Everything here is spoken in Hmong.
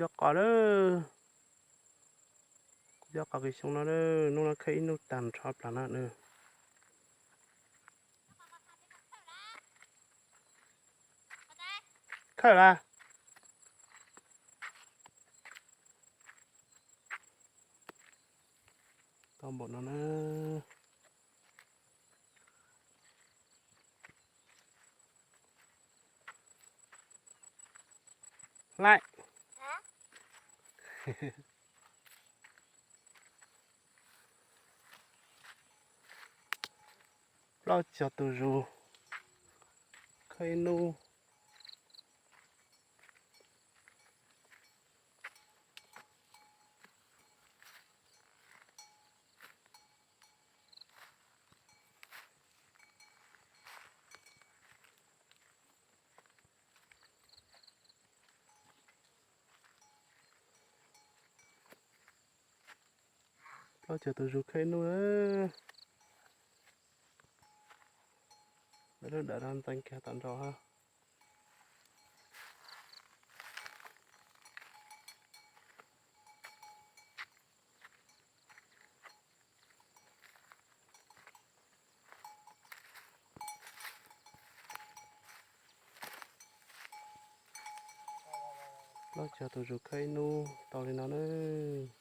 Cov qos na, cov qos kws xyoo no na, hnub no khawb ib hnub tag nrho plag no na. Khawb las. Tau npaum no na. Laim. Plaub caug tus zus khawb ib hnub. Plaub caug tus zus khawb ib hnub. Lawv lub dawm no ntxeev kiag tom nraud hab. Plaub caug tus zus khawb ib hnub tau li no nawb.